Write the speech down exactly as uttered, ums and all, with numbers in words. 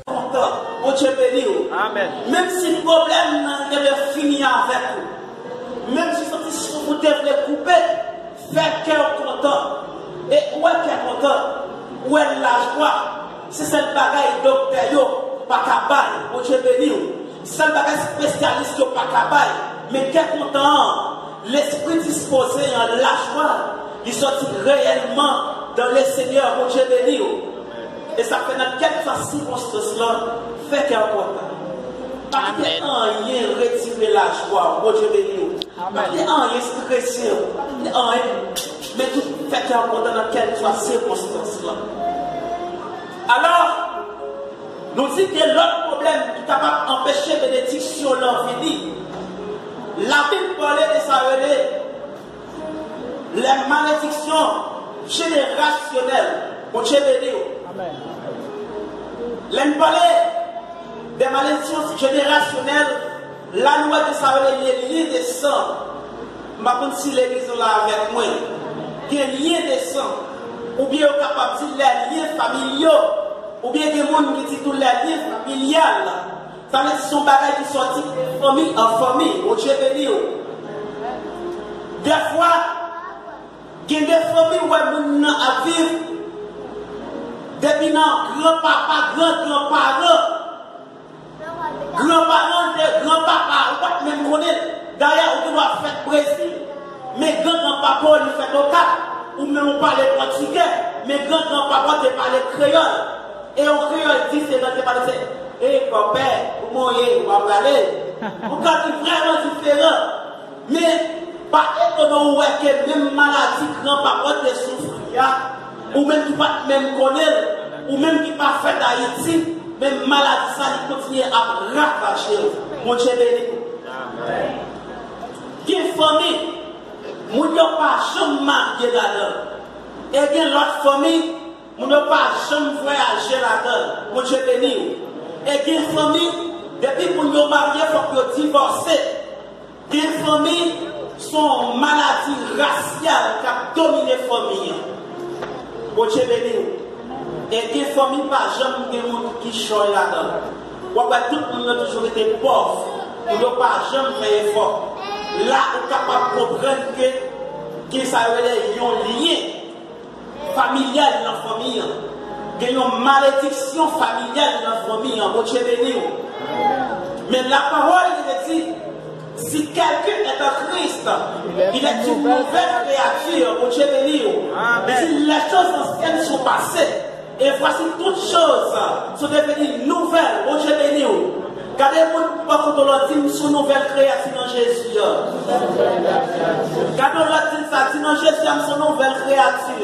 Kontan. Bondye beni w. Amèn. Menm si pwoblèm nan genlè fini avèk ou, menm si w santi souf ou te vle koupe, fè kè w kontan. E ou wè kè kontan, ou wè lajwa, se sèl bagay doktè yo pa ka bay. Bondye beni w. Sèl bagay espesyalis yo pa ka bay, men kè kontan an, lespri dispoze an, lajwa, li sòti reyèlman dans le Seigneur. Bondye beni w. E sa fè nan kèlkeswa sikonstans lan, fè kè w kontan. Pa kite anyen retire lajwa w. Bondye beni w. Pa kite anyen strese w. Pa kite anyen. Men tou fè kè w kontan nan kèlkeswa sikonstans lan. Alò, nou di gen lòt pwoblèm ki kapab anpeche benediksyon lan vini. Labib pale de sa rele les malédictions générationnelles. Bondye beni w. Amèn. Lè n pale de malediksyon jenerasyonèl, la nou wè de sa rele le lien de sang. M pa konn si legliz nou la avèk mwen. Gen lien de sang. Oubyen yo kapab di les liens familiaux. Oubyen gen moun ki di tou les liens familiales. Sa vle di se yon bagay ki sòti de fanmi an fanmi. Bondye beni w. Dèfwa, gen de fanmi ou wè moun nan ap viv depi nan granpapa, gran granparan, granparan de granpapa, ou pa t menm konnen l. Dayè, ou gendwa fèt Brezil, men gran granpapa w li fèt Okap, ou menm ou pale pòtigè, men gran granpapa w te pale kreyòl. E yon kreyòl diferan, te pale se, e kòpè, kòman w ye, w ap prale. Yon ka ki vrèman diferan. Men, pa etone w wè ke menm maladi granpapa w te soufri a, ou menm ki pa t menm konnen l, ou menm ki pa fèt Ayiti, men maladi sa li kontinye ap ravaje w. Bondye beni w. Gen fanmi, moun yo pa janm marye ladan l. E gen lòt fanmi, moun yo pa janm vwayaje ladan l. Bondye beni w. E gen fanmi, depi moun yo marye, fòk yo divòse. Gen fanmi, se yon maladi rasyal k ap domine fanmi an. Bondye beni w. E gen fanmi pa janm gen moun ki kichòy ladan l. W ap wè tout moun yo toujou rete pòv. Moun yo pa janm fè efò. La ou kapab konprann ke gen sa yo rele yon lyen familyal nan fanmi an. Gen yon malediksyon familyal nan fanmi an. Bondye beni w. Men lapawòl li te di, si quelqu'un est en Christ, il est une nouvelle créature. Bondye beni w. Amèn. Li di, les choses anciennes sont passées, et voici toutes choses sont devenues nouvelles. Bondye beni w. Gade moun bò kote w la, di, m se yon nouvèl kreyati nan Jezi a. Gade w la, di sa, di, nan Jezi a, m se yon nouvèl kreyati.